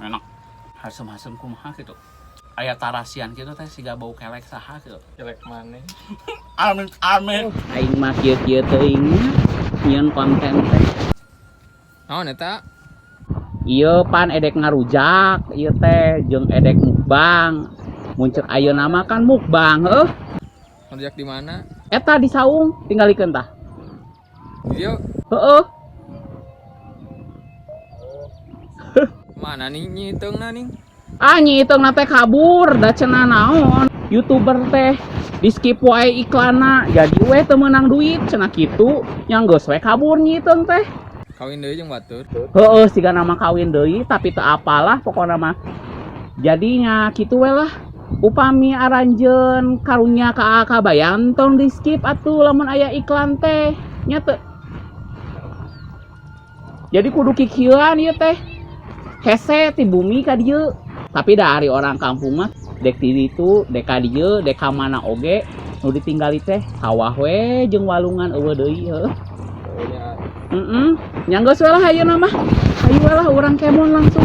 Enak. Hasem-hasem kumaha gitu. Aya tarasian gitu teh siga bau kelek saha gitu. Jelek maneh. Amin amin. Aing mah kieu-kieu teuing nya nyieun konten teh. Naon eta? Ieu pan edek ngarujak ieu teh jeung edek mukbang. Mun ceuk ayeuna mah kan mukbang heuh. Ngarujak di mana? Eta di saung tinggalikeun tah. Di dieu. Heeh. Mana nih nyiteungna ning? Ah nyiteungna teh kabur da cenah naon. YouTuber teh di skip wae iklanna jadi we teu meunang duit cenah kitu nya geus we kabur nyiteung teh. Kawin deui jeung batur. Heeh siga nama kawin deui tapi teu apalah pokona mah. Jadinya kitu we lah. Upami aranjeun karunya ka kabayan tong di skip atuh lamun aya iklan teh nya teu. Jadi kudu kikieuan ieu teh. Hese ti bumi ka dieu. Tapi dari orang kampung mah dek di ditu, dek ka dieu, dek ka mana oge nu ditinggali teh sawah we jeung walungan eueuh deui heuh. Heeh. Nya geus we lah ayeuna mah. Hayu we lah urang kemon langsung.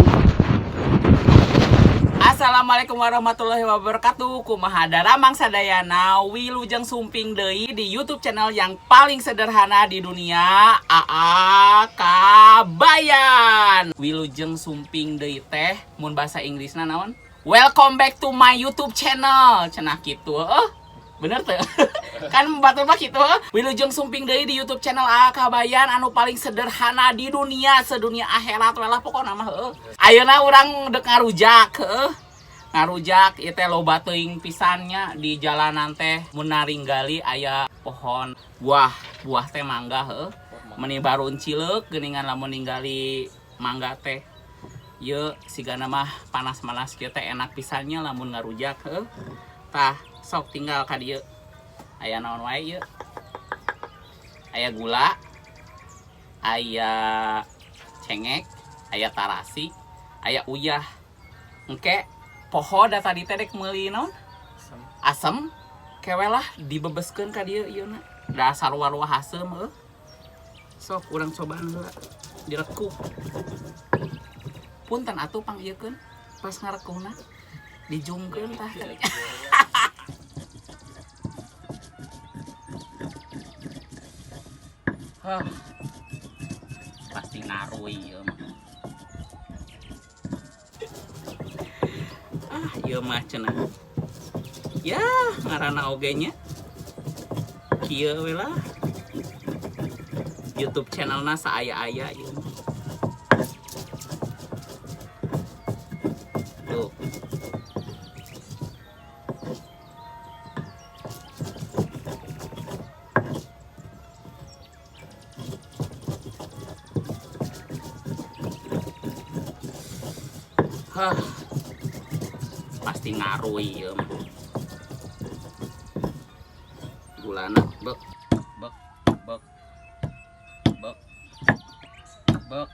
Assalamualaikum warahmatullahi wabarakatuh. Kumaha daramang sadayana, wilujeng sumping deui di YouTube channel yang paling sederhana di dunia, AA Kabayan. Wilujeng sumping deui teh mun bahasa Inggrisna naon? Welcome back to my YouTube channel. Cenah kitu heuh. Bener teu? Kan batur mah kitu heuh. Wilujeng sumping deui di YouTube channel AA Kabayan anu paling sederhana di dunia, sedunia akhirat we lah pokona mah heuh. Ayeuna urang dek ngarujak heuh. Ngarujak ieu teh loba teuing pisannya di jalanan teh mun naringgali aya pohon buah, buah teh mangga heuh. Meni barun cileuk geuningan lamun ninggali mangga teh. Ieu sigana mah panas-panas kieu teh enak pisannya lamun ngarujak heuh. Tah sok tinggal ka dieu. Aya naon wae ieu? Aya gula, aya cengek, aya tarasi, aya uyah. Engke poho da tadi teh dek meuli naon? Asem. Kewe lah dibebeskeun ka dieu ieu na. Da sarua-rua haseum heuh. Sok urang cobaan heula. Direkuh. Punten atuh pang ieukeun pas ngarekuhna dijungkeun tah. Hah. Pasti ngaruh ieu mah. Ah, ieu mah cenah. Ya, ngaranna oge nya. Kieu we lah. YouTube channelna saaya-aya ieu mah. Tuh. Hah. Pasti ngaruh ieu mah. Gulana bek bek bek bek bek.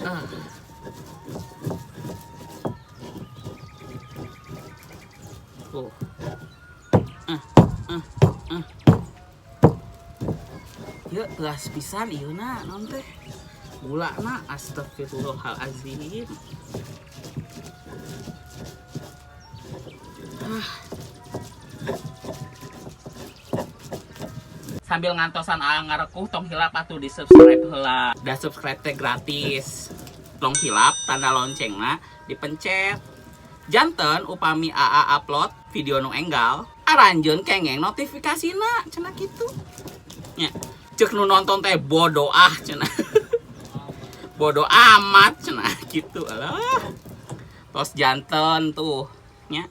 Ah. Tuh. Ah, ah, ah. Yeuh, teas pisan ieu na naon teh? Gula na astagfirullahalazim. Ah. Sambil ngantosan aa ngarekuh tong hilap atuh di subscribe heula. Da subscribe teh gratis. Tong hilap tanda loncengna dipencet. Janten upami aa upload video nu enggal, aranjeun kengeng notifikasina cenah kitu. Nya, ceuk nu nonton teh bodoh ah cenah. Bodoh amat cenah kitu alah. Tos janten tuh nya.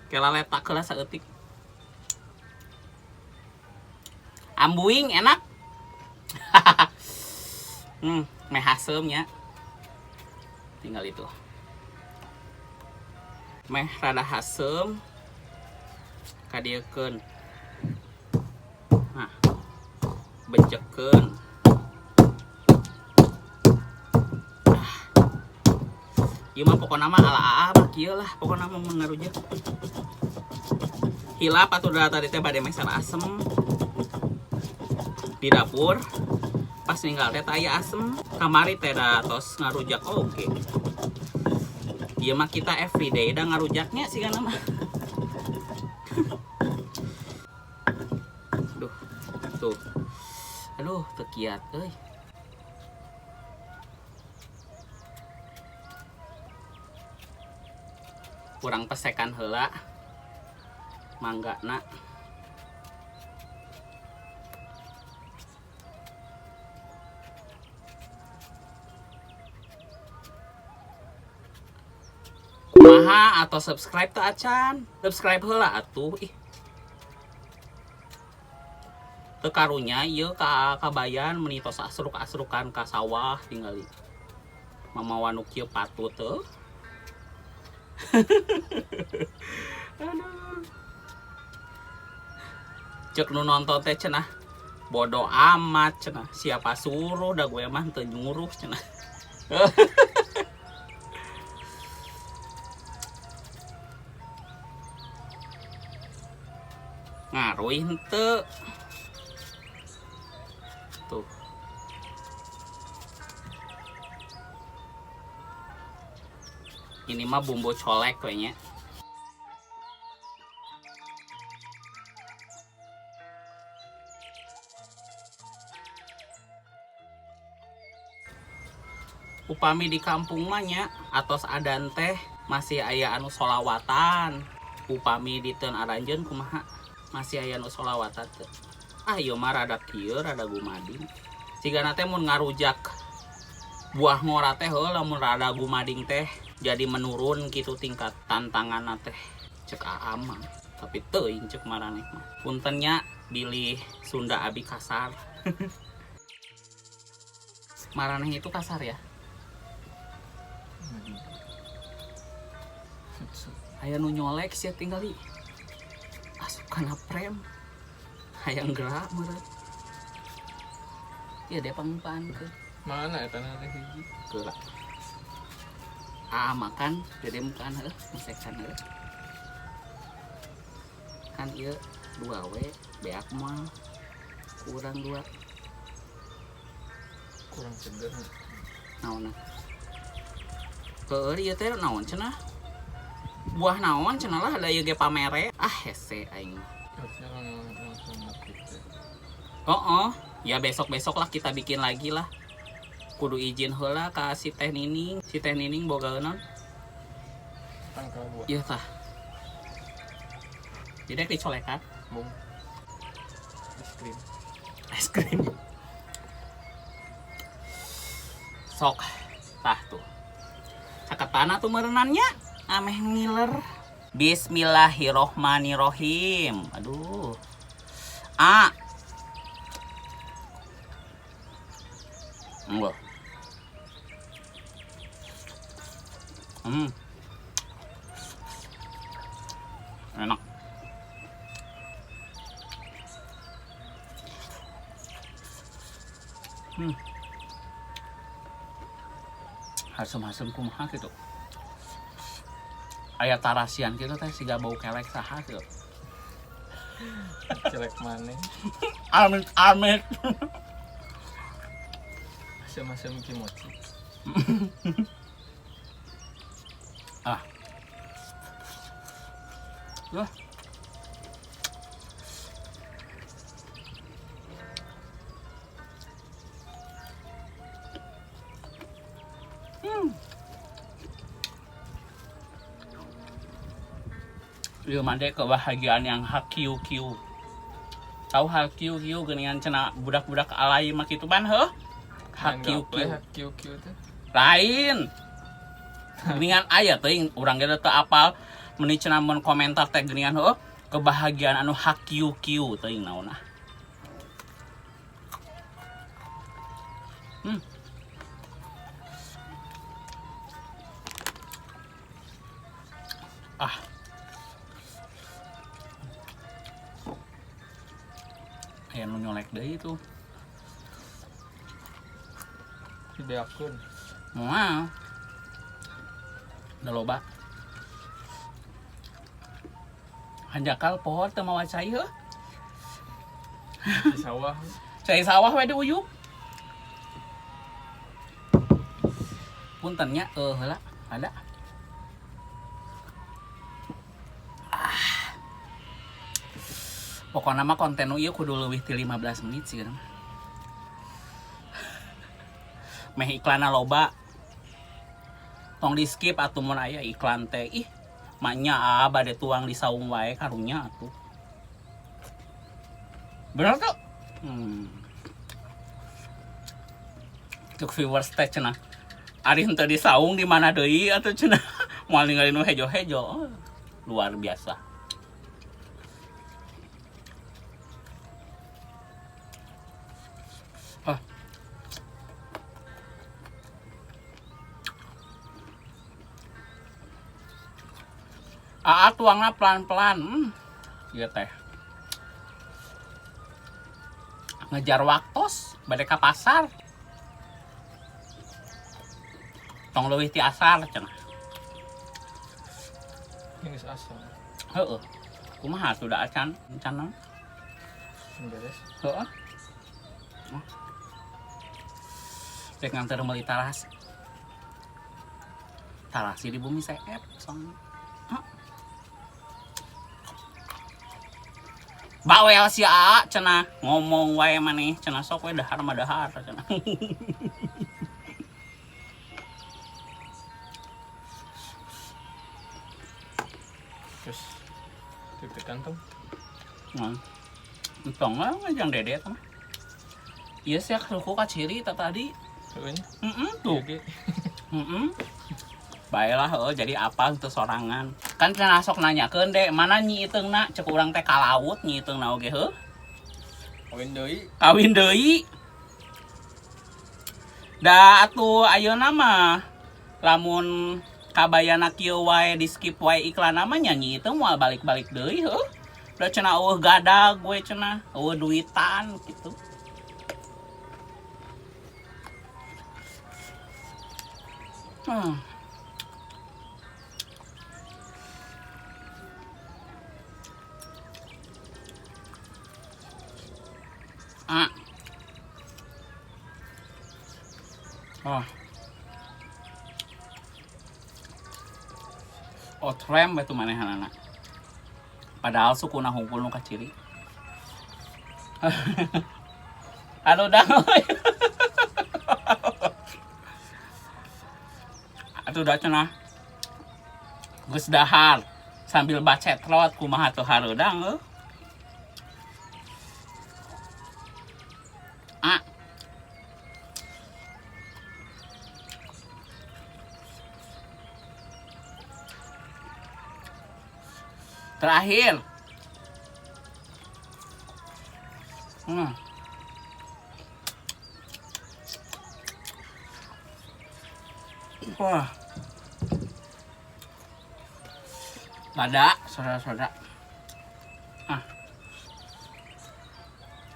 Kela letak heula saeutik. Ambuing enak. Meh haseum nya. Tinggal itu. Meh rada haseum. Kadieukeun. Nah. Becekeun. Ah. Ieu mah pokona mah ala aa mah kieu lah, pokona mah mun ngarujak. Hilap atuh da tadi teh bade meser asem di dapur. Pas ninggal teh aya asem, kamari teh da tos ngarujak oge. Ieu mah kita everyday da ngarujaknya sigana mah. Aduh, tuh. Aduh, teu kiat euy. Kurang pesekan heula manggana. Kumaha atau subscribe teu acan? Subscribe heula atuh ih. Teu karunya ieu ka kabayan meuni tos asruk-asrukan ka sawah tingali. Mamawa nu kieu patut teu. Aduh. Cek nu nonton teh cenah bodoh amat cenah, siapa suruh da gue mah teu nyuruh cenah. Ngaruh henteu. Tuh. Ini mah bumbu colek kayaknya. Upami di kampung mah nya atos adan teh masih aya anu solawatan. Upami di teun aranjeun kumaha masih aya anu solawatan teu. Ah ieu mah rada kieu rada gumading. Cigana teh mun ngarujak buah ngora teh heuh lamun rada gumading teh jadi menurun gitu tingkat tantanganna teh. Cek aa mah, tapi teuing cek maraneh mah. Punten nya bilih Sunda abi kasar. Maraneh itu kasar ya? Aya nu nyolek sia tinggali. Asup kana prem. Hayang gerak meureun. Ieu deh pangpaan ke. Mana eta na teh hiji? Gerak. Ah makan, dede mukaan heuh, mesekan heuh. Kan ieu 2 we, beak moal. Kurang 2. Kurang seger. Naonna? Heueur ieu teh naon cenah? Buah naon cenah lah da ieu ge pamere. Ah hese aing. Harusnya langsung gitu. Oh, ya besok-besok lah kita bikin lagi lah. Kudu izin heula ka si Teh Nining. Si Teh Nining boga naon? Tangkal buah. Iya tah. Jadi dicolekan. Bung. Es krim. Es krim. Sok. Tah tuh. Caketana tuh merenannya. Ameh ngiler. Bismillahirrohmanirrohim. Aduh. A. Enggak. Enak. Asem-asem kumaha gitu. Aya tarasian gitu teh siga bau kelek saha gitu. Celek maneh. Amit amit. Asem-asem kimochi. Ah. Wah. Ieu mah deh kebahagiaan yang HQQ. Tahu HQQ geuningan cenah budak-budak alay mah kitu ban heuh? HQQ. HQQ teh. Lain. Geuningan aya teuing urang ge teu apal meuni cenah mun komentar teh geuningan heuh kebahagiaan anu HQQ teuing naon ah. Ah. Aya nu nyolek deui tuh. Dibeakeun. Moal. Da loba. Hanjakal poho teu mawa cai heuh. Di sawah. Cai sawah we diuyup. Punten nya heula ada. Ah. Pokokna mah konten nu ieu kudu leuwih ti 15 menit sih mah. Meh iklanna loba. Tong di skip atuh mun aya iklan teh. Ih, maknya ah bade tuang di saung wae karunya atuh. Bener tuh? Cuk viewers teh cenah. Ari henteu di saung di mana deui atuh cenah. Moal ningali nu hejo-hejo. Oh, luar biasa. Ah. Aa tuangna pelan-pelan. Ieu teh. Ngejar waktos bade ka pasar. Tong leuwih ti asar cenah. Ini geus asar. Heeh. Kumaha sudah acan acan Beres. Heeh. Rek nganter meuli tarasi. Tarasi di bumi seep soalnya. Hah? Bawel si A cenah ngomong wae maneh cenah sok we dahar mah dahar cenah. Terus deg-degan tuh. Nah. Entong lah ngajang dede teh. Iya sih suku kaciri tadi. Heeh nya. Heeh tuh. Iya ge. Heeh. Baiklah heuh jadi apa untuk sorangan. Kan cenah sok nanyakeun dek mana Nyi Iteungna cek urang teh ka laut Nyi Iteungna oge heuh. Kawin deui. Kawin deui. Da atuh ayeuna mah lamun kabayana kieu wae di skip wae iklan namanya Nyi Iteung moal balik-balik deui heuh. Da cenah eueuh gadag we cenah, eueuh duitan gitu. Ah. Oh. Otrem batu manehanana. Padahal sukuna hungkul nu kaciri. Aduh dah. Atuh dah cenah. Geus dahar sambil bacetrot kumaha tuh hareudang heuh. Ah. Terakhir. Wah. Lada, saudara-saudara. Ah.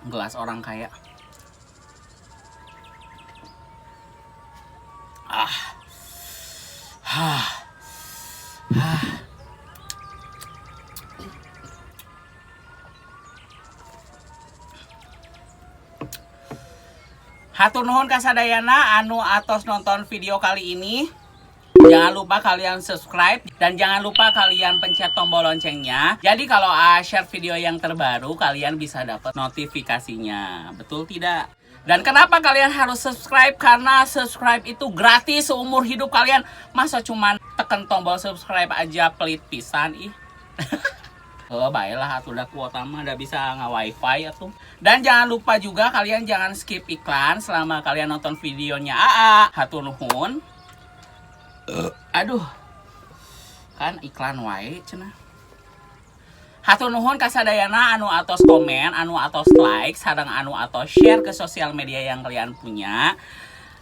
Gelas orang kaya. Ah. Hah. Hah. Hatur nuhun kasadayana anu atos nonton video kali ini. Jangan lupa kalian subscribe dan jangan lupa kalian pencet tombol loncengnya. Jadi kalau A share video yang terbaru kalian bisa dapat notifikasinya. Betul tidak? Dan kenapa kalian harus subscribe? Karena subscribe itu gratis seumur hidup kalian. Masa cuman tekan tombol subscribe aja pelit pisan ih. Oh, baiklah atuh udah kuota mah udah bisa nge-wifi atuh. Dan jangan lupa juga kalian jangan skip iklan selama kalian nonton videonya AA. Hatur nuhun. Aduh. Kan iklan wae cenah. Hatur nuhun kasadayana anu atos komen, anu atos like, sareng anu atos share ke sosial media yang kalian punya.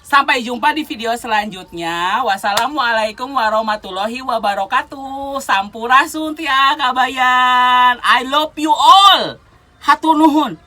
Sampai jumpa di video selanjutnya. Wassalamualaikum warahmatullahi wabarakatuh. Sampurasun tia kabayan. I love you all. Hatur nuhun.